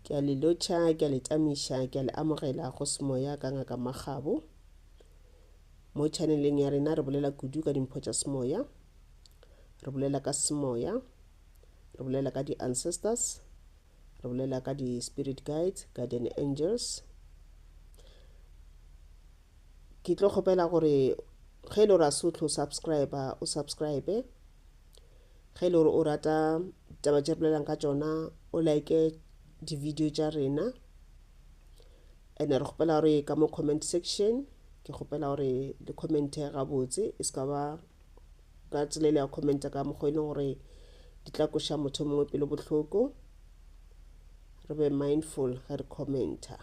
Ke a le lotšha, ke a le tamiša, ke a le amogela go Semoya ka Ngaka Makgabo. Mo channeleng ya rena re bolela kudu ka dimpho tša semoya, re bolela ka semoya, re bolela ka di-ancestors, re bolela ka di-spirit guides, guardian angels. Ke tlo kgopela gore ge e le gore a se o tlo subscribe o subscribe. Ge e le gore o rata taba tše re bolelang ka tšona o like di-video tša rena. And re kgopela gore ka mo comment section ke kgopela gore le commente gabotse e se ka ba ka tsela e le ya commenta ka mokgwa e leng gore di tla koša motho mongwe pelo bohloko. Re be mindful ge re commenta.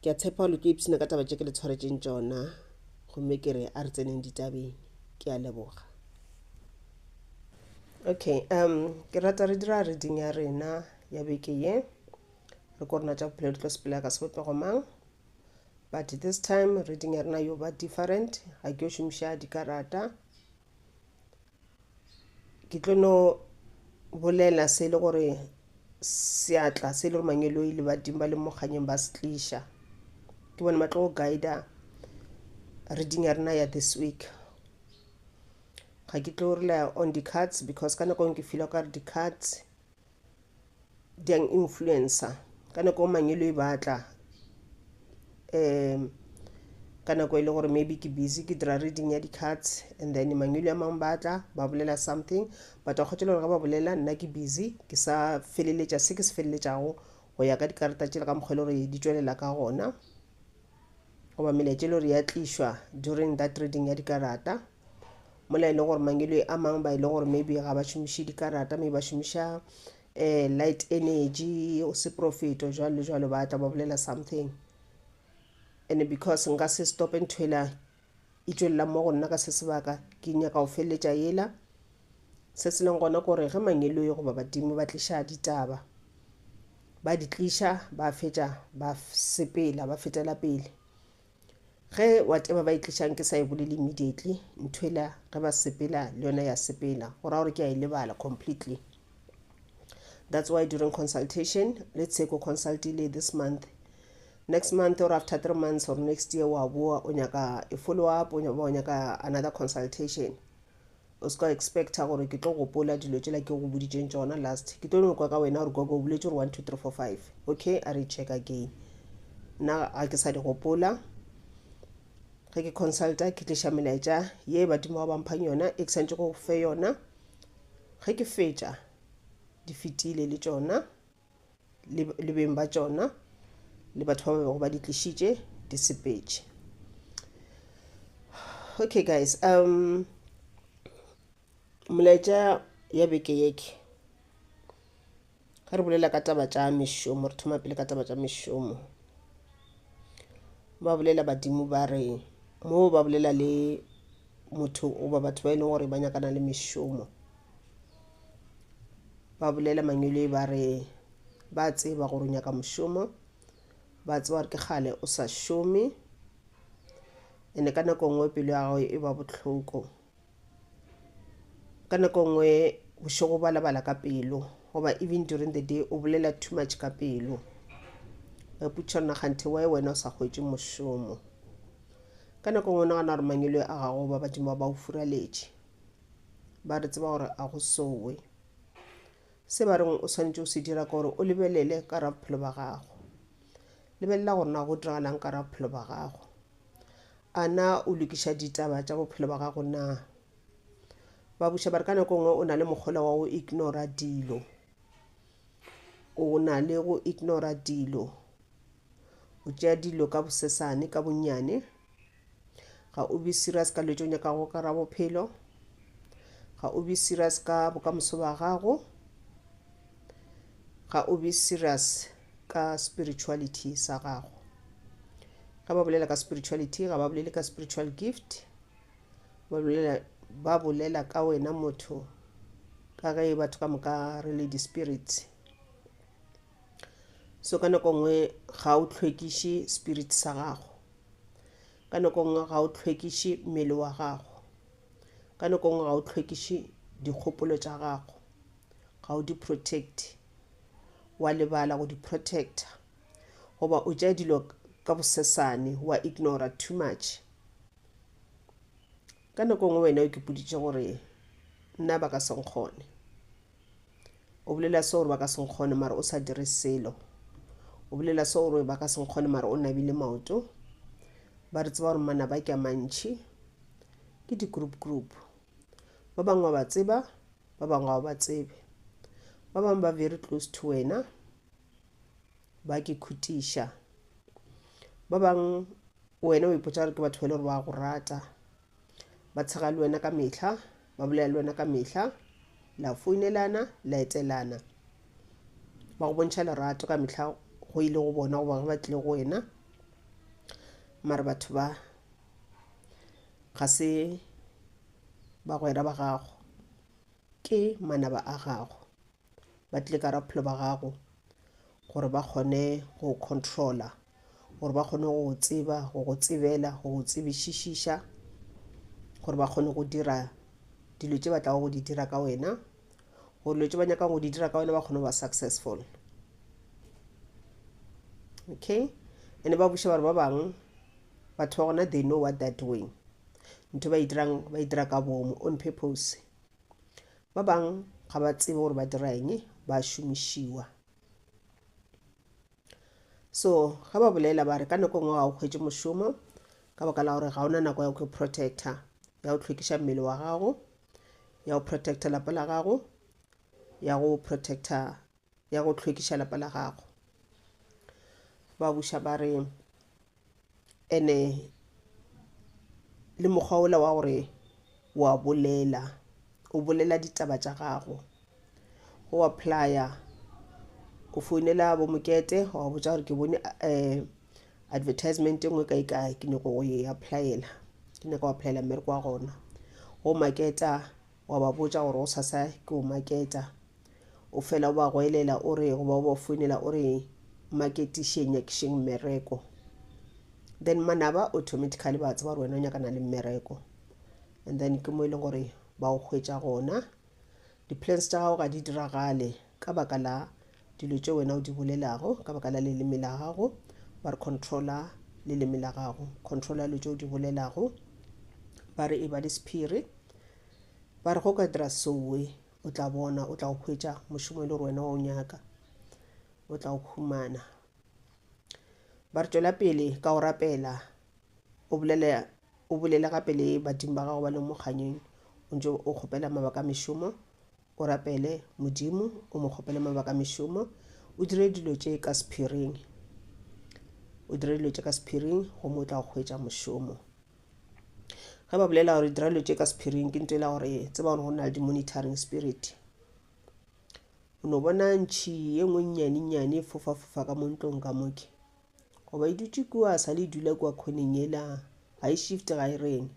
Ke a tshepa le tlo ipshina ka taba tše ke le tshwaretšeng tšona gomme ke re a re tseneng ditabeng. Ke a leboga. Okay, um ke rata re dira reading ya rena ya beke ye. Re ko rena tša bophelo di tlo sepela ka sebopego mang. But this time reading ya rena yo ba different. Ga ke yo šomiša dikarata. Ke tlo no bolela se e le gore seatla se e le gore mangeloi le badimo ba le mo kganyeng ba se tliša. Ke bone ba tlo go guida reading ya rena ya this week. Ga ke tlo rely on di-cards because ka nako e nngwe ke feel-a okare di-cards di a influencer ka nako mangeloi ba tla um ka nako e le gore maybe ke busy ke dira reading ya di-cards and then mangeloi a mangwe ba tla ba bolela something but wa kgotsa le gore ga ba bolela nna ke busy ke sa feleletša se ke se feleletšago go ya ka dikarata tšela ka mokgwa e le gore di tšwelela ka gona goba melaetša e le gore ya tlišwa during that reading ya dikarata mola e le gore mangeloi a mangwe ba e le gore maybe ga ba šomiše dikarata maybe ba šomiša um light energy seprofeto jwalo le jwalo ba tla ba bolela something and because nka se stope ntho ela e tšwelela mo go nna ka se sebaka ke nyaka go feleletša yela se se leng gona kore ge mangeloi goba badimo ba tliša ditaba ba di tliša ba fetša ba sepela ba fetela pele ge whatever ba e tlišang ke sa e bolele immediately ntho ela ge ba sepela le yona ya sepela go ra gore ke a e lebala completely that's why during consultation let's say ko consultile this month next month or after 3 months or next year wa boa o nyaka a follow up o nyaka another consultation o se ka expecta gore ke tlo gopola dilo tšela ke go boditšeng tšona last ke tlo no kwa ka wena gore gogo o boletse gore 1 2 3 4 5 okay a re check again nna ga ke sa di gopola ge ke consulta ke tliša melaetša ye badimo ba bamphang yona e ke santse go fe yona ge ke fetša di fetile le tšona le beng ba tšona le batho ba ba bego ba di tlišitše di sepetše okay guys um molaetša ya beke yeke ge re bolela ka taba tša mešomo re thoma pele ka taba tša mešomo ba bolela badimo ba re mo ba bolela le motho goba batho ba e leng gore ba nyakana le mešomo ba bolela mangeloi ba re ba tseba gore o nyaka mošomo ba tseba gore ke kgale o sa šome ene ka nako nngwe pelo ya gago e ba bohloko ka nako nngwe bošego balabala ka pelo goba even during the day o bolela too much ka pelo ba ipotšiša gore kganthe why wena o sa hwetše mošomo ka nako nngwe o nagana gore mangeloi a gago ba badimo ba o furaletše ba re tseba gore a go sowe se ba reng o swanetše o se dira ke gore o lebelele ka ra bophelo ba gago lebelela gore na go diragalang ka ra bophelo ba gago a na o lokiša ditaba tša bophelo ba gago na ba buša ba re ka nako nngwe o na le mokgola wa go ignora dilo o na le go ignora dilo o tšea dilo ka bosesane ka bonnyane ga o be serious ka dilo tše o nyakago ka ra bophelo ga o be serious ka bokamoso ba gago ga o be serious ka spirituality sa gago ga ba bolela ka spirituality ga ba bolele ka spiritual gift ba bolela ba bolela ka wena motho ka ge batho ka moka re le di-spirits so ka nako nngwe ga o hlwekiše spirit sa gago ka nako nngwe ga o hlwekiše mmele wa gago ka nako nngwe ga o hlwekiše dikgopolo tša gago ga o di protect. Wa lebala go di protecta goba o tšea dilo ka bosesane, wa ignora too much. Ka nako e nngwe wena o ikipoditše gore nna ba ka se nkgone. O bolela se gore ba ka se nkgone mara o sa dire selo. O bolela se gore ba ka se nkgone mara o nabile maoto. Ba re tseba gore manaba ke a mantši, ke di-group group. Ba bangwe wa ba tseba, ba bangwe ga o ba tsebe. Ba bangwe ba very close to wena, ba ke khutiša. Ba bangwe wena o ipotša gore ke batho ba e le gore ba go rata, ba tshega le wena ka mehla, ba bolela le wena ka mehla, la founelana, la etelana, ba go bontšha lerato ka mehla go ile go bona goba ge ba tlile go wena. Mara batho ba ga se bagwera ba gago, ke manaba a gago. Ba tlile ka bophelo ba gago gore ba kgone go controller, gore ba kgone go tseba, go go tsebela, go go tsebišišiša, gore ba kgone go dira dilo tše ba tlago go di dira ka wena, gore dilo tše ba nyakang go di dira ka wena ba kgone go ba successful. Okay, and ba buša ba re ba bangwe batho ba gona they know what they're doing, ntho ba e dirang ba e dira ka bomo, on purpose. Ba bangwe ga ba tsebe gore ba dira eng, ba šomišiwa. So ga ba bolela ba re ka nako e nngwe ga o hwetše mošomo ka baka la gore ga ona nako ya go protecta, ya go hlwekiša mmele wa gago, ya go protecta lapa la gago, ya go protecta, ya go hlwekiša lapa la gago. Ba buša ba re ene le mokgwa ola wa gore wa bolela, o bolela ditaba tša gago, go applya, o founela bo mokete wa botša gore ke bone advertisement e nngwe kae kae, ke nyako go e applyela, ke nyaka go applyela mmereko wa gona. Go maketa wa ba botša gore gosasa ke o maketa, o fela o ba goelela o re goba o ba founela o re maketišeng, nyakišeng mmereko. Then manaba automatically ba tseba gore wena o nyakana le mmereko, and then ke mo e leng gore ba o hwetša gona. Di-plans tša gago ga di diragale ka baka la dilo tše wena o di bolelago, ka baka la leleme la gago. Ba re controller leleme la gago, controller dilo tše o di bolelago. Ba re e ba le sephiri, ba re go ka dira sowe o tla bona, o tla o hwetša mošomo e le gore wena wa o nyaka, o tla o humana. Ba re tšwela pele ka go rapela, o bolele, o bolele gape le badimo ba gago ba leng mo kganyeng, o ntše o kgopela mabaka a mešomo, o rapele Modimo, o mo kgopele mabaka a mešomo, o dire dilo tše ka sephiring, o dire dilo tše ka sephiring gomme o tla go hwetša mošomo. Ge ba bolela gore dira dilo tše ka sephiring, ke ntho e la gore tseba gore go na le di-monitoring spirit. O no bona ntšhi ye nngwe nnyane-nnyane e fofa-fofa ka mo ntlong ka moke, goba e dutše kua, sa le e dula kua khoneng yela, ga e shift ga e reng.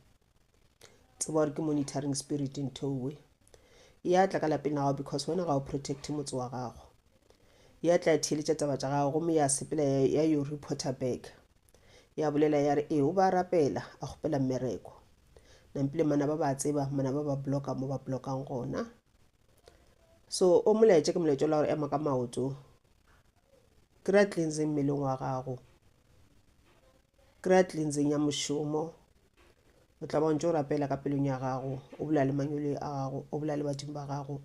Tseba gore ke monitoring spirit ntho ewe. E ya tla ka lapeng la gago because wena ga o protect motse wa gago. E ya tla ya theeletša taba tša gago gomme ya sepela ya yo reporter back. Ya bolela ya re ee o ba rapela a kgopela mmereko. Nampile manaba ba tseba, manaba ba blocka mo ba blockang gona. So o molaetša ke molaetša la gore ema ka maoto, kry-a cleansing mmeleng wa gago, kry-a cleansing ya mošomo. O tla ba o ntše o rapela ka pelong ya gago, o bolela le mangwele a gago, o bolela le badimo ba gago,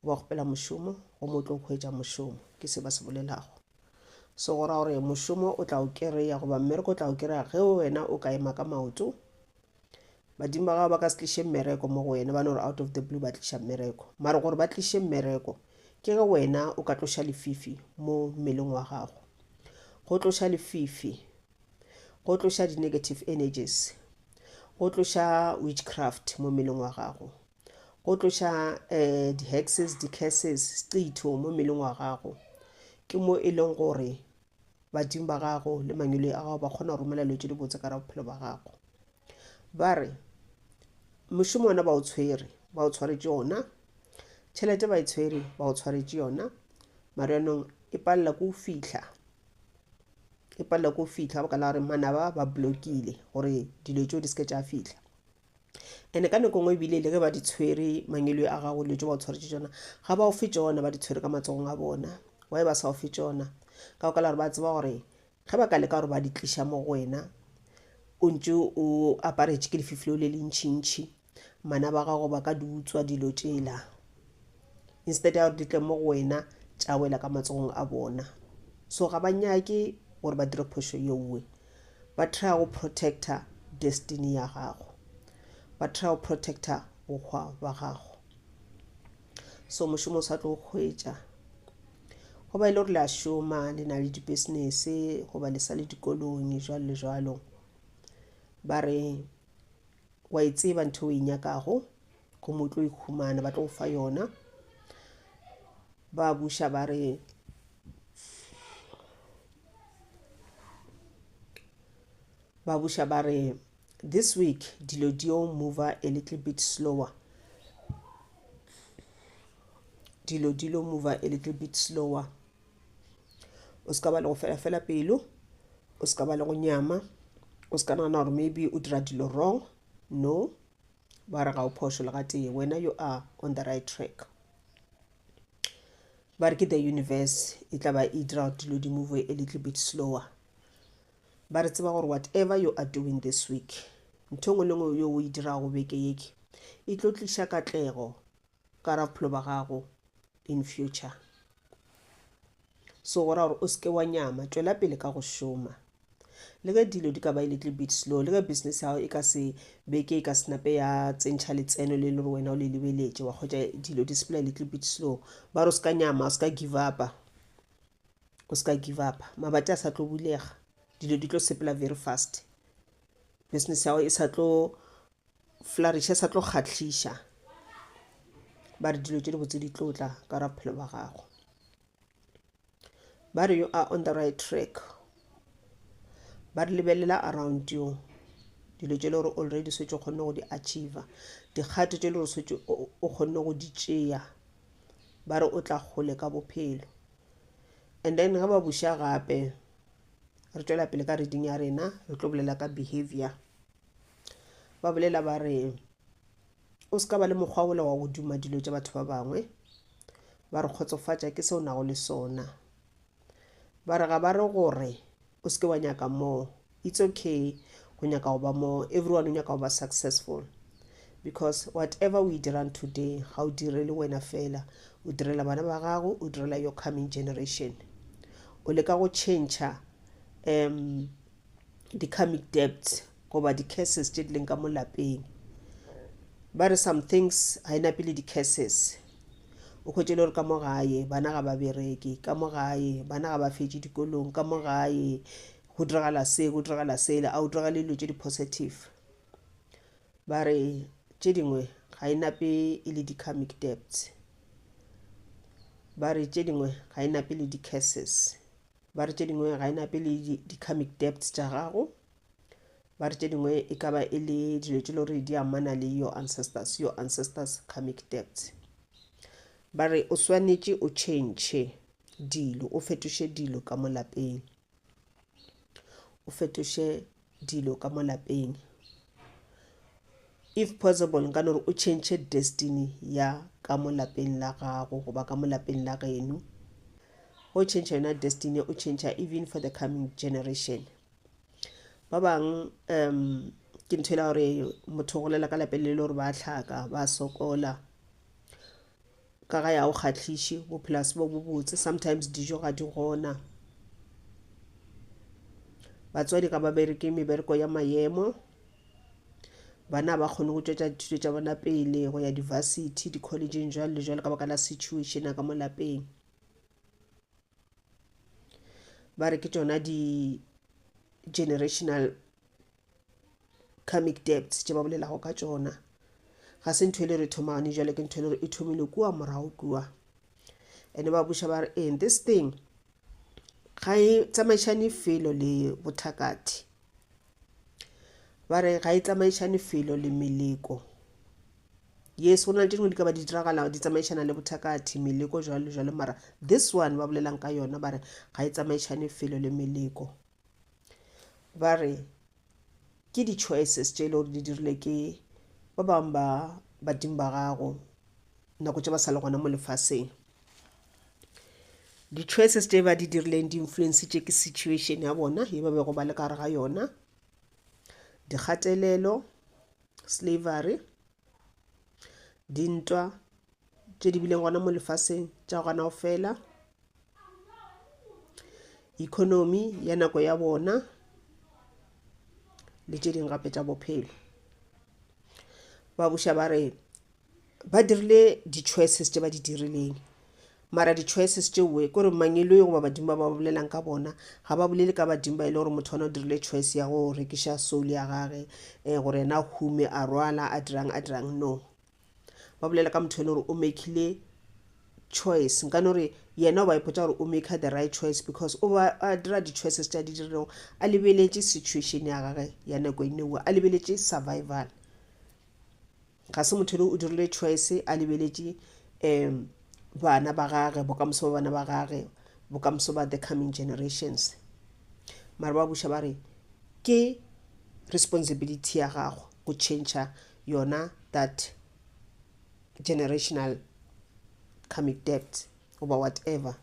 o ba kgopela mošomo gomme o tlo hwetša mošomo. Ke se ba se bolelago. So go ra gore mošomo o tla o kry-a goba mmereko o tla o kry-a ge wena o ka ema ka maoto. Badimo ba gago ba ka se tliše mmereko mo go wena, ba no re out of the blue ba tliša mmereko. Mara gore ba tliše mmereko ke ge wena o ka tloša lefifi mo mmeleng wa gago. Go tloša lefifi, go tloša di-negative energies, go tloša witchcraft mo mmeleng wa gago, go tloša di-hexes, di-curses, seqitho mo mmeleng wa gago. Ke mo e leng gore badimo ba gago le mangwele a gago ba kgona go romela dilo tše dibotse ka bophelo ba gago. Ba re mošomo ona ba o tshwere, ba o tshwaretše ona, tšhelete ba e tshwere, ba o tshwaretše yona, mara jaanong e palela ke go fihla, e palela ke go fihla ka baka la gore manaba ba blockile gore dilo tšeo di se ke tša fihla. Ene ka nako nngwe ebile le ge ba di tshwere mangwele a gago, dilo tše ba o tshwaretše tšona, ga ba o fe tšona, ba di tshwere ka matsogong a bona. Why ba sa o fe tšona? Ka baka la gore ba tseba gore ge ba ka leka gore ba di tliša mo go wena o ntše o aparetše ke lefifi leo le le ntšhintšhi, manaba a gago ba ka di utswa dilo tšela. Instead ya gore di tle mo go wena, tša wela ka matsogong a bona. So ga ba nyake gore ba dire phošo yeowe. Ba try go protecta destiny ya gago. Ba try go protecta bohwa ba gago. So mošomo o sa tlo hwetša. Goba e le gore le a šoma, le na le di-business goba le sa le dikolong jwalo le jwalo. Ba re wa e tseba ntho o e nyakago gomme o tlo e humana, ba tlo go fa yona. Ba buša ba re ba buša ba re this week dilo di yo move a little bit slower. Dilo di lo move a little bit slower. O se ka ba le go fela fela pelo, o se ka ba le go nyama, o se ka nagana gore maybe o dira dilo wrong. No, ba re ga o phošo le gatee, wena you are on the right track. Ba re ke the universe e tla ba e dira gore dilo di move a little bit slower. Ba re tseba gore whatever you are doing this week, ntho engwe le engwe yo o e dirago beke yeke e tlo tliša katlego ka gare ga bophelo ba gago in future. So go ra gore o seke wa nyama, tšwela pele ka go šoma. Le ge dilo di ka ba a little bit slow, le ge business ya gago e ka se beke e ka se nape ya tsentšha letseno le le gore wena o le lebeletše, wa hwetša dilo di sepela a little bit slow. Ba re o se ka nyama, o se ka give up-a, o se ka give up-a. Mabati a sa tlo bulega, dilo di tlo sepela very fast. Business ya gago e sa tlo flourish, e sa tlo kgahliša. Ba re dilo tše dibotse di tlo tla ka gare ga bophelo ba gago. Ba re you are on the right track. Ba re lebelela around you, dilo tše le gore already šetše o kgonne go di achieve-a, dikgato tše le gore šetše o kgonne go di tšea. Ba re o tla kgole ka bophelo. And then ge ba buša gape, re tšwela pele ka reading ya rena, re tlo bolela ka behavior. Ba bolela ba re o se ka ba le mokgwa wola wa go duma dilo tša batho ba bangwe. Ba re kgotsofatša ke se o nago le sona. Ba re ga ba re gore o se ke wa nyaka more. It's okay go nyaka go ba more. Everyone o nyaka go ba successful. Because whatever o e dirang today, ga o direle wena fela, o direla bana ba gago, o direla your coming generation. O leka go change di-karmic debts goba di-curses tše di leng ka mo lapeng. Ba re some things ga e nape le di-curses. O hwetše le gore ka mo gae bana ga ba bereke, ka mo gae bana ga ba fetše dikolong, ka mo gae go diragala se, go diragala sela, a o diragale dilo tše di-positive. Ba re tše dingwe ga e nape e le di-karmic debts. Ba re tše dingwe ga e nape le di-curses. Ba re tše dingwe ga e nape le di-karmic debts tša gago. Ba re tše dingwe e ka ba e le dilo tše le gore di amana le your ancestors, your ancestors karmic debts. Ba re o swanetše o change dilo, o fetoše dilo ka mo lapeng. O fetoše dilo ka mo lapeng. If possible, nka no re o change destiny ya ka mo lapeng la gago goba ka mo lapeng la geno. Go change yona destiny, o change even for the coming generation. Ba bang ke ntho e la gore motho o golela ka lapeng le le gore ba hlaka, ba sokola. Ka ga ya o kgahliše, bophelo ha se bo bobotse, sometimes dijo ga di gona. Batswadi ga ba bereke mebereko ya maemo. Bana ba kgone go tšwetša dithuto tša bona pele go ya di-varsity, di-college-eng jwalo le jwalo ka baka la situation ya ka mo lapeng. Ba re ke tšona di-generational karmic debts tše ba bolelago ka tšona. Ga se ntho e le re thoma gane jwale, ke ntho e le gore e thomile kua morago kua. And ba buša ba re eng, this thing ga e tsamaišane felo le bothakati. Ba re ga e tsamaišane felo le meleko. Yes, go na le tše dingwe di ka ba di diragala di tsamaišana le bothakati, meleko jwalo le jwalo, mara this one ba bolelang ka yona ba re ga e tsamaišane felo le meleko. Ba re ke di-choices tše e le gore di dirile ke ba bangwe ba badimo ba gago nako tše ba sa le gona mo lefaseng. Di-choices tše ba di dirileng di influencitše ke situation ya bona ye ba bego ba le ka gare ga yona, dikgatelelo, slavery, dintwa tše di bileng gona mo lefaseng tša gona go fela, economy ya nako ya bona le tše dingwe gape tša bophelo. Ba buša ba re ba dirile di-choices tše ba di dirileng mara di-choices tšeo kore mangeloi goba badimo ba ba bolelang ka bona ga ba bolele ka badimo ba e le gore motho ona o dirile choice ya go rekiša soul ya gage um gore yena a hume a rwala a dirang a dirang no ba bolela ka motho e le gore o makile choice nka no re yena o ba ipotsa gore o make the right choice because o ba a dira di-choices tša di dirilego a lebeletše situation ya gage ya nako e nngwe a lebeletše survival ga se motho le o dirile choice a lebeletše um bana ba gage bokamoso ba bana ba gage bokamoso ba the coming generations mara ba buša ba re ke responsibility ya gago go change yona that generational karmic debt goba whatever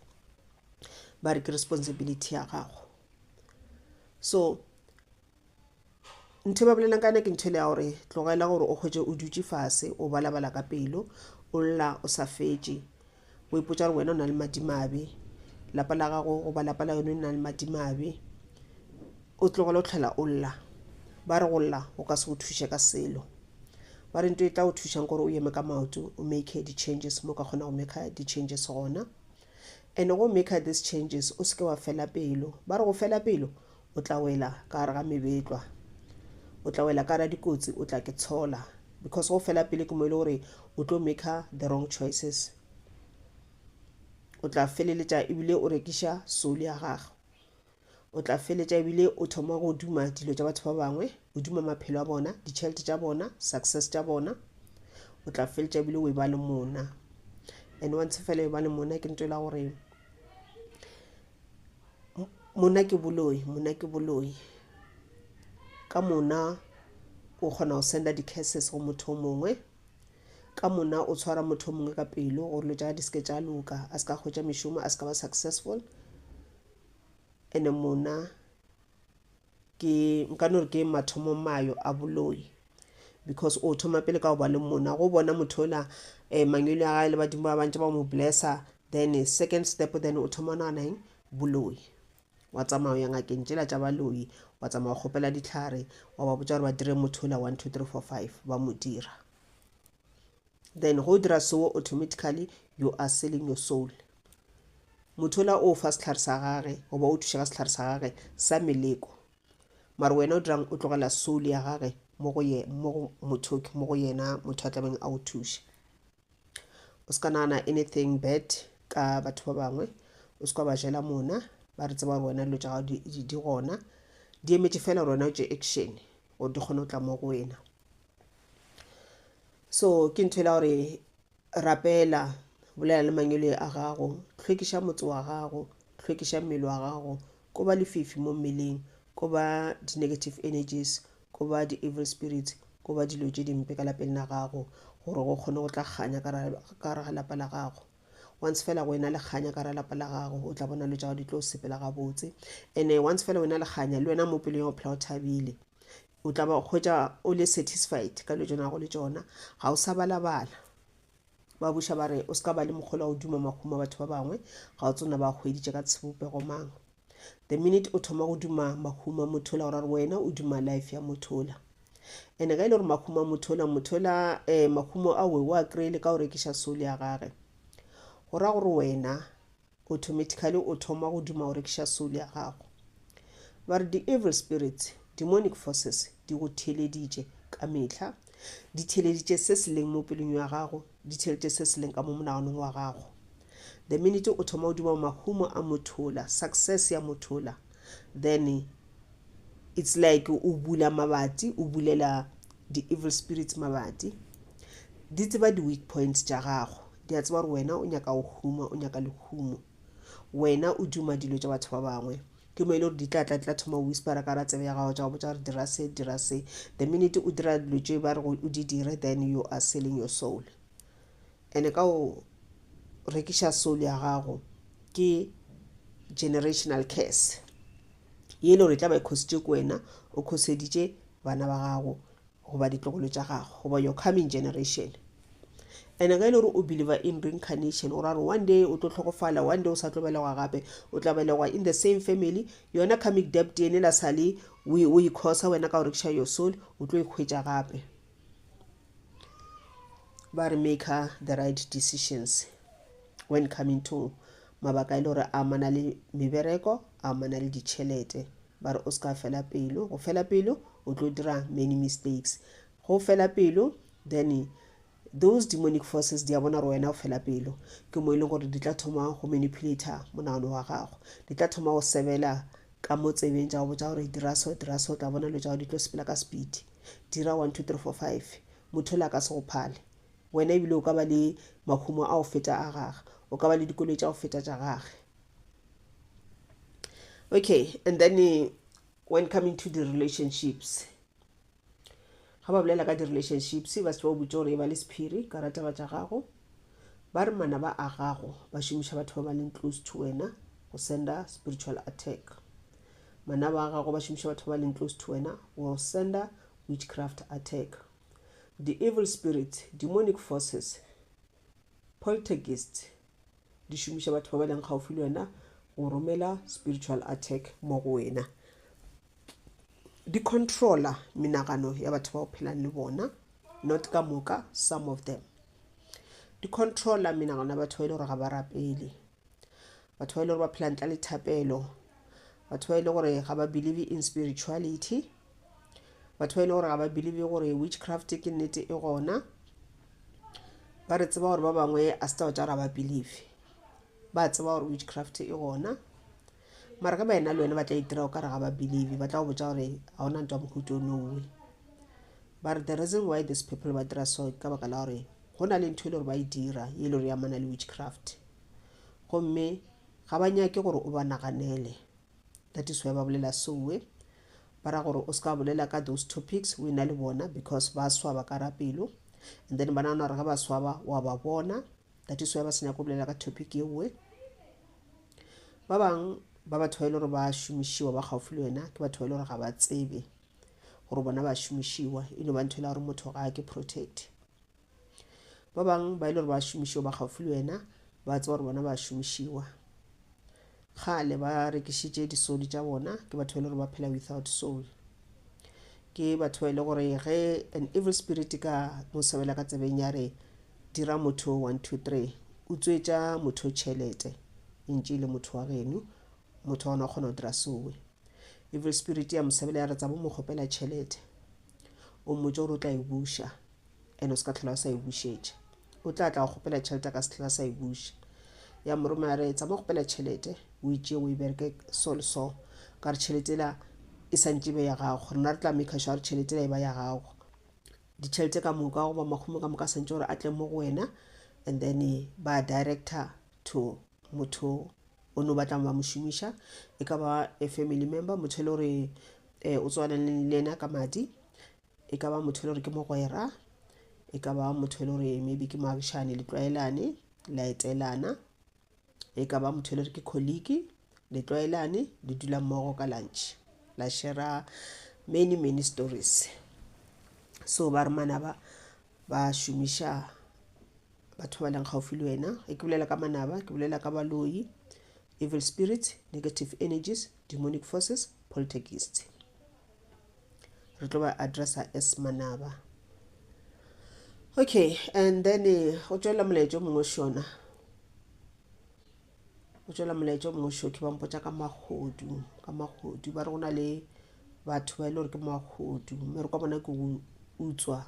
ba re ke responsibility ya gago so ntho e ba bolelang ka yona ke ntho e le ya gore tlogela gore o kgwetše o dutše fase o balabala ka pelo o lla o sa fetše o ipotša gore wena o na le madimabe lapa la gago goba lapa la yone o na le madimabe o tlogele o tlhola o lla ba re go lla go ka se go thuše ka selo ba re ntho e tla go thušang gore o eme ka maoto o make di-changes mo ka kgona go make di-changes gona and go make these changes o seke wa fela pelo ba re go fela pelo o tla wela ka gare ga mebetlwa o tla wela ka gare ga dikotsi o tla ke tshola because go fela pele ke mo e le gore o tlo make the wrong choices o tla feleletša ebile o rekiša soul ya gago o tla feletša ebile o thoma go duma dilo tša batho ba bangwe o duma maphelo a bona ditšhelete tša bona success tša bona o tla feletša ebile o e ba le mona and once fela e ba le mona ke ntho e la gore mona ke boloi mona ke boloi ka mona o kgona go senda di-curses go motho o mongwe ka mona o tshwara motho o mongwe ka pelo gore dilo tša di seke tša loka a se ka hwetša mešomo a se ka ba successful and mona ke nka no re ke mathomo mayo a boloi because o thoma pele ka go ba le mona go bona motho ola um mangwele a gae le badimo ba bantse ba mo blessa then second step then o thoma nagana eng boloi wa tsamaya ya ngakeng tšela tša baloi wa tsamaya wa kgopela ditlhare wa ba botša gore ba dire motho ola 1 2 3 4 5 ba mo dira then go dira so automatically you are selling your soul motho ola o fa setlhare sa gage goba o thuša ka setlhare sa gage sa meleko mara wena o dirang o tlogela soul ya gage mo go ye mo go motho mo go yena motho a tlabeng a o thuša o se ka nagana anything bad ka batho ba bangwe o se ka ba jela mona ba re tseba gore wena dilo tša gago di gona di emetše fela gore wena o tše action gore di kgone go tla mo go wena so ke ntho e la gore rapela bolela le mangwele a gago hlwekiša motse wa gago hlwekiša mmele wa gago ko ba lefifi mo mmeleng ko ba di-negative energies ko ba di-evil spirits ko ba dilo tše dimpe ka lapeng la gago gore go kgone go tla kganya ka gare ga lapa la gago once fela go ena le kganya ka gare lapa la gago o tla bona dilo tša gago di tlo sepela gabotse and once fela o ena le kganya le wena mo pelong ya go phela o thabile o tla ba hwetša o le satisfied ka dilo tše nago le tšona ga o sa balabala ba buša ba re o se ka ba le mokgolo wa go duma mahumo a batho ba bangwe ga o tsona ba hweditše ka tshebopego mang the minute o thoma go duma mahumo a motho ola gore re wena o duma life ya motho ola and ga e le gore mahumo a motho ola motho ola um mahumo a we o a kry-ile ka go rekiša soul ya gage go ra gore wena automatically o thoma go duma go rekiša soul ya gago ba re di-evil spirits demonic forces di go theeleditše ka mehla di theeleditše se se leng mo pelong ya gago di theeleditše se se leng ka mo monaganong wa gago the minute o thoma go duma mahumo a mothola success ya mothola then it's like o bula mabati o bulela di-evil spirits mabati di tseba di-weak points tša gago di a tseba gore wena o nyaka go huma o nyaka lehumo wena o duma dilo tša batho ba bangwe ke mo e le gore di tla tla di tla thoma whispera ka ra tsebe ya gago tša go botša gore dira se dira se the minute o dira dilo tše ba re o di dire then you are selling your soul and ka o rekiša soul ya gago. Ke generational curse ye e le gore e tla ba e khositše ke wena, o khoseditše bana ba gago goba ditlogolo tša gago goba your coming generation. And ge e le gore o believer in reincarnation, o ra gore one day o tlo hlokofala, one day o sa tlo belegwa gape, o tla belegwa in the same family, yona karmic debt ene la sale o e khosa wena ka go rekiša your soul, o tlo e hwetša gape. Ba re make the right decisions when coming to mabaka e le gore a amana le mebereko, a amana le ditšhelete. Ba re o se ka fela pelo, go fela pelo o tlo dira many mistakes. Go fela pelo, then those demonic forces di a bona gore wena o fela pelo, ke mo e leng gore di tla thoma go manipulator monagano wa gago, di tla thoma go sebela ka mo tsebeng tša go botša gore dira so, dira so, o tla bona dilo tša gago di tlo sepela ka speed, dira 1 2 3 4 5, motho ola a ka se go phale wena, ebile o ka ba le mahumo a go feta a gage, o ka ba le dikoloi tša go feta tša gage. Okay, and then when coming to the relationships, ga ba bolela ka di-relationships ba se ba o botse gore e ba le sephiri ka rataba tša gago. Ba re manaba a gago ba šomiša batho ba ba leng close to wena go senda spiritual attack. Manaba a gago ba šomiša batho ba ba leng close to wena go senda witchcraft attack. The evil spirits, demonic forces, poltergeists di šomiša batho ba ba leng gaufi le wena go romela spiritual attack mo go wena. Di controller menagano ya batho ba o phelang le bona, not ka moka, some of them. Di controller menagano ya batho ba e le gore ga ba rapele, batho ba e le gore ba phela ntle le thapelo, batho ba e le gore ga ba believe in spirituality, batho ba e le gore ga ba believe gore witchcraft ke nnete e gona. Ba re tseba gore ba bangwe a se taba tša gore ga ba believe, ba tseba gore witchcraft e gona, mara ge ba ena le wena ba tla itira o kare ga ba believe, ba tla go botša gore ga ona ntwa mohuta o nowe. Ba re the reason why these people ba dira so ka baka la gore go na le ntho e le gore ba e dira ye e le gore e amana le witchcraft, gomme ga ba nyake gore o ba naganele. That is why ba bolela sowe, ba ra gore o se ka bolela ka those topics o ena le bona, because ba swaba ka rapelo, and then ba nagana gore ge ba swaba wa ba bona. That is why ba se nyaka go bolela ka topic yewe. Ba bang ba batho ba e le gore ba šomišiwa ba gaufi le wena ke batho ba e le gore ga ba tsebe gore bona ba šomišiwa, e no ba ntho e le gore motho ga a ke protect. Ba bang ba e le gore ba šomišiwa ba gaufi le wena ba tseba gore bona ba šomišiwa, kgale ba rekišitše di-soul tša bona, ke batho ba e le gore ba phela without soul. Ke batho ba e le gore ge an evil spirit ka mo sebela ka tsebeng ya re dira motho 1 2 3, utswetša motho tšhelete e ntše e le motho wa geno, motho wa gona o kgona go dira sowe. Evil spirit ya mosebela ya re tsabo mo kgopela tšhelete, o mmotse gore o tla e buša, and o se ka tlhola o sa e bušetša, o tla tla go kgopela tšhelete a ka se tlhola sa e buša. Ya moroma ya re tsama kgopela tšhelete o e tšee o e bereke so le so, ka re tšhelete ela e santše be ya gago, rena re tla make sure gore tšhelete ela e ba ya gago. Ditšhelete ka moka goba mahumo ka moka santše gore a tle mo go wena, and then ba director to motho o no batlang ba mo šomiša, e ka ba a family member, motho e le gore o tswana le yena ka madi, e ka ba motho e le gore ke mogwera, e ka ba motho e le gore maybe ke moagišane, le tlwaelane, la etelana, e ka ba motho e le gore ke colleague, le tlwaelane, le dula mmogo ka lunch, la share many many stories. So ba re manaba ba šomiša batho ba leng gaufi le wena. Ge ke bolela ka manaba, ke bolela ka baloi, evil spirits, negative energies, demonic forces, poltergeists. Re tlo ba addressa as manaba. Okay, and then go tšwela molaetša o mongwe šona, go tšwela molaetša o mongwe šo, ke ba mpotša ka mahodu, ka mahodu. Ba re go na le batho ba e le gore ke mahodu, mmereko wa bona ke go utswa,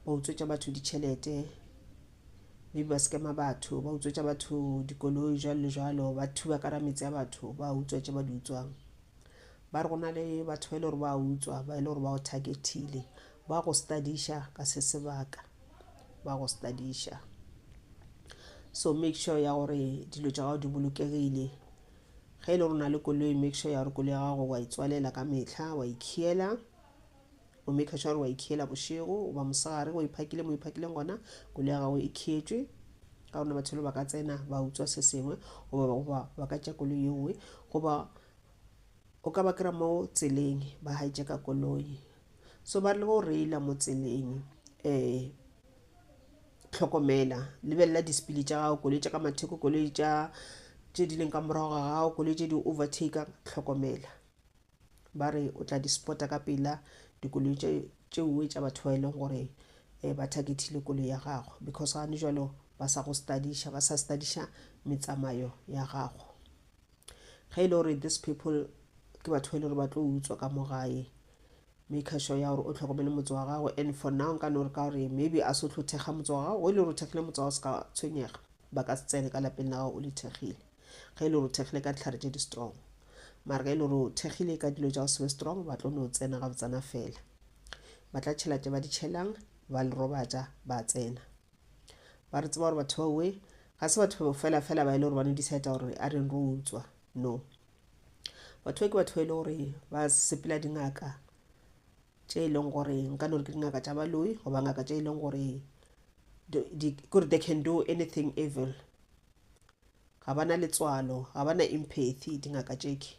ba utswetša batho ditšhelete, maybe ba scamma batho, ba utswetša batho dikoloi jwalo le jwalo, ba thuba ka ra metse ya batho, ba utswa tše ba di utswang. Ba re go na le batho ba e le gore ba utswa, ba e le gore ba go targetile, ba go studiša ka se sebaka, ba go studiša. So make sure ya gore dilo tša gago di bolokegile. Ge e le gore o na le koloi, make sure ya gore koloi ya gago wa e tswalela ka mehla, wa e khiela, o make sure wa e khiela bošego goba mosegare, o iphakile mo iphakileng gona, koloi ya gago e khietšwe. Ka gona batho le ba ka tsena ba utswa se sengwe goba ba ka tša koloi ye nngwe goba o ka ba kry-a mo tseleng ba hijacka koloi. So ba re le go reila mo tseleng um hlokomela, lebelela disipili tša gago, koloi tša ka mathoko, koloi tša tše di leng ka morago ga gago, koloi tše di overtaker, hlokomela. Ba re o tla di spota ka pela dikoloi tše tšeoe tša batho ba e leng gore um ba target-ile koloi ya gago because gane jalo ba sa go studiša, ba sa studiša metsamayo ya gago. Ge e le gore these people ke batho ba e le gore ba tlo utswa ka mo gae, maker sure ya gore o hlokomele motse wa gago. And for now nka no re ka gore maybe a se tlo thekga motse wa gago, o e le gore o thekgile motse wa gago se ka tshwenyega, ba ka se tsene ka lapeng la gago o le thekgile. Ge e le gore o thekgile ka dihlare tše di strong, mara ge e le gore o thekgile ka dilo tša go se be strong, ba tlo no tsena gabotsana fela, ba tla tšhela tše ba di tšhelang, ba le robatša, ba tsena. Ba re tseba gore batho ba owe ga se batho fela fela ba e le gore ba no decide gore a reng ro utswa. No, batho ba ke batho ba e le gore ba sepela dingaka tše e leng gore nka no re ke dingaka tša baloi goba ngaka tše e leng gore kore they can do anything evil. Ga ba na letswalo, ga ba na empathy dingaka tšeke.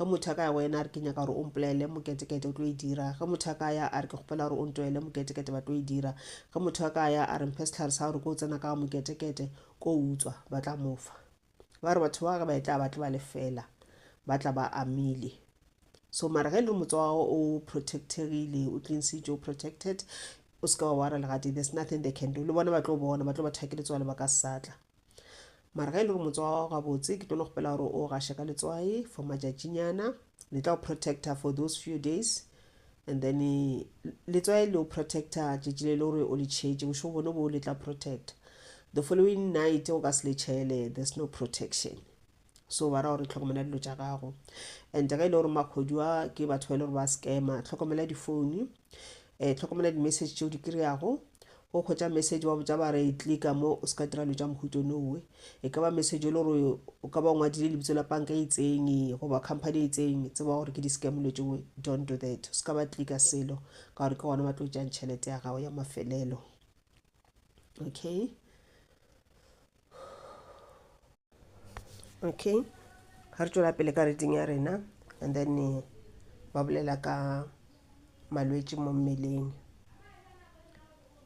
Ge motho a ka ya go wena a re ke nyaka gore o mpolaele moketekete, o tlo e dira. Ge motho a ka ya a re ke kgopela gore o ntwele moketekete, ba tlo e dira. Ge motho a ka ya a re mphe sehlare sa gore ko tsena ka moketekete ko utswa, ba tla mo fa. Ba re batho ba ge ba e tla ba tla ba lefela, ba tla ba amile. So mara ge e le motse wa gago o protectegile, o cleansitšwe, o protected, o se ka wa wara le gatee, there's nothing they can do. Le bona ba tlo bona, ba tlo ba thake letswalo, ba ka se sa tla. Mara ge e le gore motse wa gago gabotse, ke tlo no kgopela gore o gaše ka letswai for matšatšinyana, le tla o protecta for those few days, and then letswai le o protecta tšatši le le gore o le tšhetše, bošego bone bo le tla protecta. The following night o ka se le tšhele, there's no protection. So ba ra gore tlhokomela dilo tša gago. And ge e le gore makgodu a ke batho ba e le gore ba scammer, tlhokomela difounu, tlhokomela di-message tšeo di kry-ago. Go hwetša message wa botša ba re klika mo, o se ka dira dilo tša mohuta onowe. E ka ba message e le gore o ka ba o ngwadile lebitso la banka e itseng goba company e itseng, tseba gore ke di-scam dilo tšeo, don't do that. O se ka ba klika selo ka gore ke gona ba tlo tšeang tšhelete ya gago ya mafelelo. Okay. Okay, ga re tšwela pele ka reading ya rena, and then ba bolela ka malwetši mo mmeleng.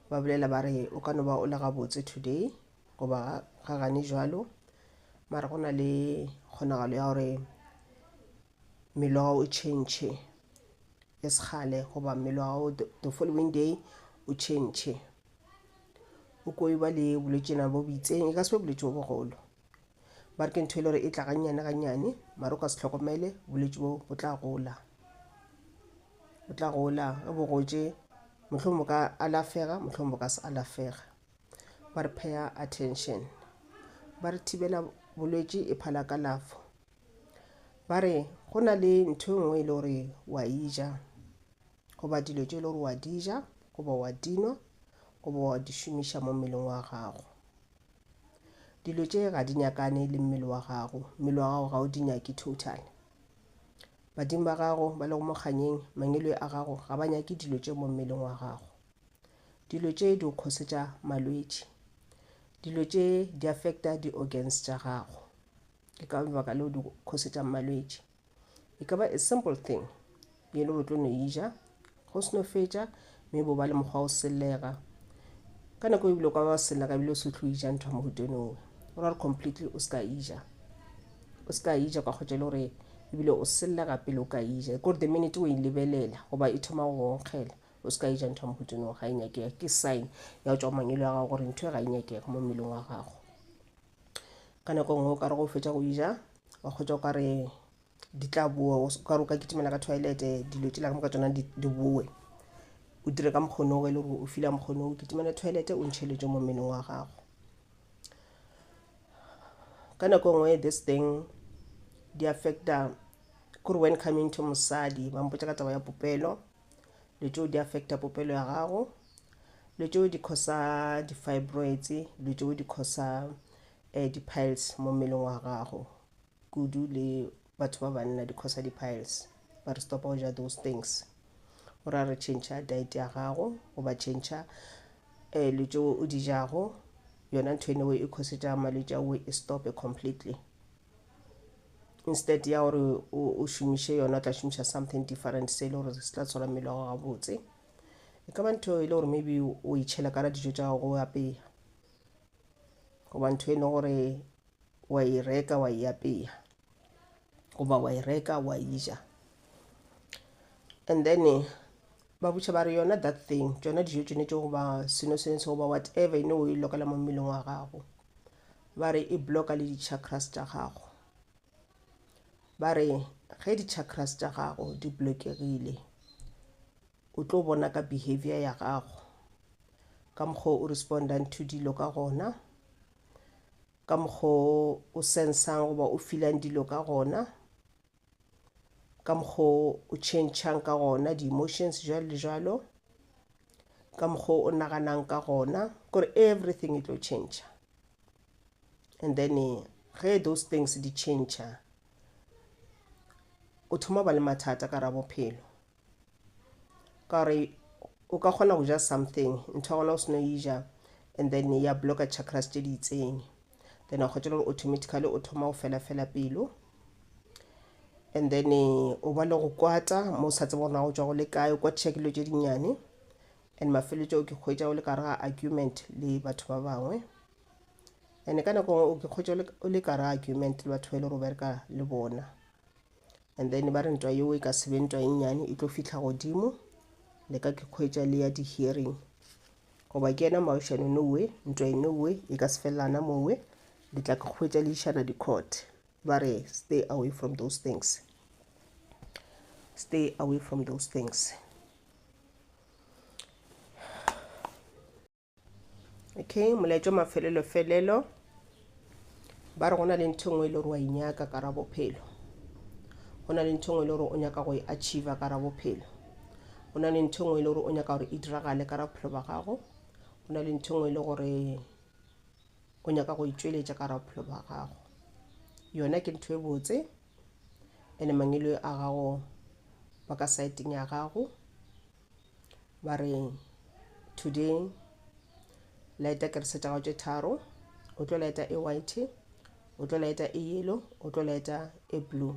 Ba bolela ba re o ka no ba o le gabotse today goba ga gane jwalo, mara go na le kgonagalo ya gore mmele wa gago o change e sekgale, goba mmele wa gago the following day o change, o ko ba le bolwetšana bo bo itseng, e ka se be bolwetši bo bogolo. Ba re ke ntho e le gore e tla gannyane gannyane, mara o ka se hlokomele bolwetši bo bo tla gola, bo tla gola. Ge bo gotše mohlomong bo ka alafega, mohlomong bo ka se alafega. Ba re pay attention, ba re thibela bolwetši e phala kalafo. Ba re go na le ntho e nngwe e le gore wa e ja, goba dilo tše e le gore wa di ja goba wa di nwa goba wa di šomiša mo mmeleng wa gago. Dilo tše ga di nyakane le mmele wa gago, mmele wa gago ga o di nyake total. Badimo ba gago ba lego mo kganyeng, mangwele a gago ga ba nyake dilo tše mo mmeleng wa gago. Dilo tše di o kgosetša malwetši, dilo tše di affecta di-organs tša gago, ke ka lebaka leo di kgosetšang malwetši. E ka ba a simple thing ye le gore o tlo no e ja, go se no fetša, mme bo ba le mokgwa wa go sellega. Ka nako ebile o ka ba sellega ebile o se tlo ja ntho ya mohuta onowe, o ra gore completely o se ka e ja, o se ka e ja ka kgotsa e le gore ebile o sellega pele o ka e ja, ke gore the minute o e lebelela goba e thoma go nkgela, o se ka e ja ntho ya mohuta onowe, ga e nyakege. Ke sign ya go tšwa go mangwele a gago gore ntho e ga e nyakege mo mmeleng wa gago. Ka nako e nngwe o ka re go fetša go e ja, wa kgotsa o ka re di tla boa, o ka re o ka kitimela ka toilet, dilo tšela ka moka tšona di boe. O dire ka mokgono e le gore o feela mokgono, o kitimele toilet o ntšhe letšo mo mmeleng wa gago. Ka nako e nngwe this thing di affecta kore when coming to mosadi, ba mpotša ka taba ya popelo, le tšeo di affecta popelo ya gago, le tšeo di causa di-fibroids, le tšeo di causa di-piles mo mmeleng wa gago, kudu le batho ba banna di causa di-piles. Ba re stopa go ja those things, o ra re change diet ya gago goba change le tšeo o di jago. Yona ntho eno e khosetša malwetši ao e stope completely. Instead ya gore o šomiše yona o tla šomiša something different se e le gore se tla tshwara mmele wa gago gabotse. E ka ba ntho e le gore maybe o itšhela ka ra dijo tša gago o apeya goba ntho e le gore wa e reka wa e apeya goba wa e reka wa e ja. And then ba botša ba re yona that thing tšona dijo tšone tše goba seno seno se goba whatever ene o e lokela mo mmeleng wa gago ba re e blocka le di-chakras tša gago. Ba re ge di-chakras tša gago di blockegile o tlo bona ka behavior ya gago ka mokgwa o respondang to dilo ka gona, ka mokgwa o sensang goba o feelang dilo ka gona, ka mokgwa o changechang ka gona di-emotions jwalo le jwalo, ka mokgwa o naganang ka gona, kore everything e tlo change. And then ge those things di change o thoma ba le mathata ka ra bophelo. Ka gore o ka kgona go ja something ntho ya gona o seno e ja and then ya blocka chakras tše di itseng. Then wa hwetša gore automatically o thoma go fela fela pelo. And then o ba le go kwata mo o sa tsebe gore na go tšwa go le kae, o kwatiša ke dilo tše dinnyane. And mafeletšo o ke hwetša o le ka gare ga argument le batho ba bangwe. And ka nako nngwe o ke hwetša o le ka gare ga argument le batho ba e le gore o bereka le bona. And then ba re ntwa yeo e ka se be ntwa e nnyane e tlo fihla godimo le ka ke hwetša le ya di-hearing. Goba ke yena moagišani nowe ntwa e nowe e ka se felelana mowe le tla ke hwetša le išana di-court. Ba re stay away from those things. Stay away from those things. Okay, molaetša mafelelo felelo ba re go na le ntho nngwe e le gore wa inyaka ka ra bophelo. Go na le ntho nngwe e le gore o nyaka go e achieve ka ra bophelo. Go na le ntho nngwe e le gore o nyaka gore e diragale ka ra bophelo ba gago. Go na le ntho nngwe e le gore o nyaka go itšweletša ka ra bophelo ba gago. Yona ke ntho e botse ene mangwele a gago ba ka saeteng ya gago. Ba re today lighta kerese tša gago tše tharo, o tlo lighta e white, o tlo lighta e yellow, o tlo lighta e blue.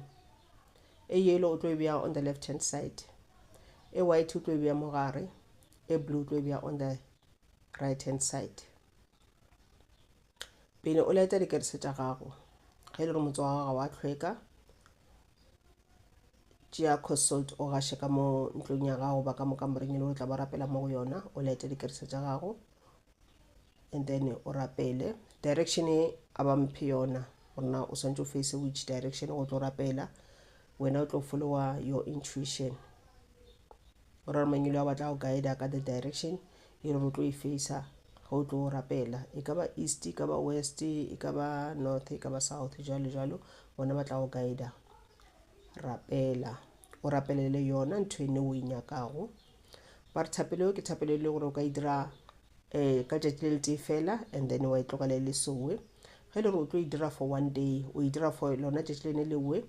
E yellow o tlo e bea on the left hand side, e white o tlo e bea mo gare, e blue o tlo e bea on the right hand side. Pele o lighta dikerese tša gago, ge e le gore motse wa gago ga wa hlweka, tšea consult o gaše ka mo ntlong ya gago ba ka mo kamoreng e le gore tla ba rapela mo go yona, o lighte dikerese tša gago and then o rapele. Direction e a ba mphe yona gore na o swantse o face which direction go tlo rapela, wena o tlo followa your intuition. O ra gore mangwele a batla go guide ka the direction e le gore o tlo e facea ge o tlo rapela. E ka ba east, e ka ba west, e ka ba north, e ka ba south, jwalo jwalo, bona ba tla go guide. Rapela, o rapelele yona ntho ene o e nyakago. Ba re thapelo eo ke thapelo e le gore o ka e dira ka tšatši le letee fela and then wa e tlogela e le sowe. Ge e le gore o tlo e dira for one day, o e dira for lona tšatši lene lewe,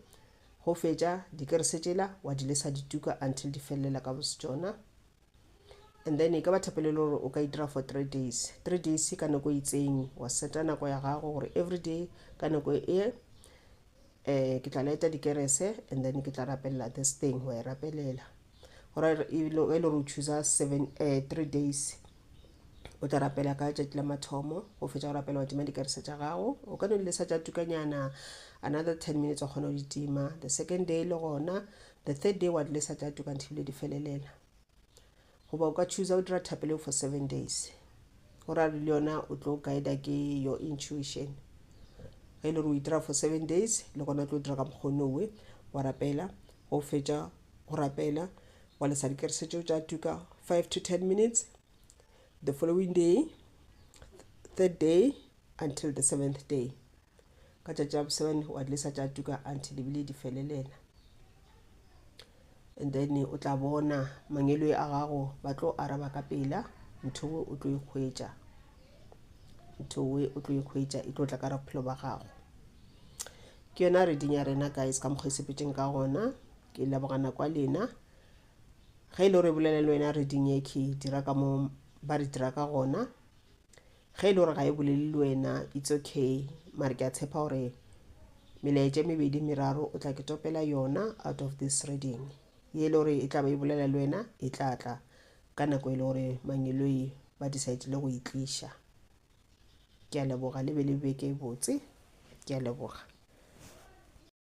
go fetša dikerese tšela wa di lesa di tuka until di felela ka bosetsona. And then e ka ba thapelo e le gore o ka e dira for 3 days. 3 days ka nako e itseng wa seta nako ya gago gore every day ka nako e ke tla lighta dikerese and then ke tla rapelela this thing, wa e rapelela. Gore e le gore o choosa 3 days o tla rapela ka tšatši la mathomo, go fetša go rapela wa tima dikerese tša gago, o ka no di lesa tša tukanyana another 10 minutes wa kgona go di tima. The second day le gona, the third day wa di lesa tša tuka until di felelela. Goba o ka choosa o dira thapelo for 7 days. Go ra le yona o tlo guide ke your intuition. Ge e le gore o e dira for 7 days, le gona o tlo dira ka mokgwa owe, wa rapela, go fetša go rapela, wa lesa dikerese tšeo tša tuka 5 to 10 minutes. The following day, third day until the seventh day. Ka tšatši la 7 wa di lesa tša tuka until ebile di felelela. And then o tla bona mangwele a gago ba tlo araba ka pela, ntho o tlo e hwetša. Ntho o tlo e hwetša e tlo tla ka bophelo ba gago. Ke yona reading ya rena guys ka mokgwa e sepetšeng ka gona. Ke leboga nako ya lena. Ge e le gore e bolela le wena reading e ke dira ka mo ba re dira ka gona. Ge e le gore ga e bolele le wena, it's okay, mare ke a tshepa gore melaetša e mebedi meraro o tla ke topela yona out of this reading. Ye e le gore e tla ba e bolela le wena, e tla tla ka nako e le gore mangeloi ba decide-ile go e tliša. Ke a leboga, le be le beke e botse. Ke a leboga.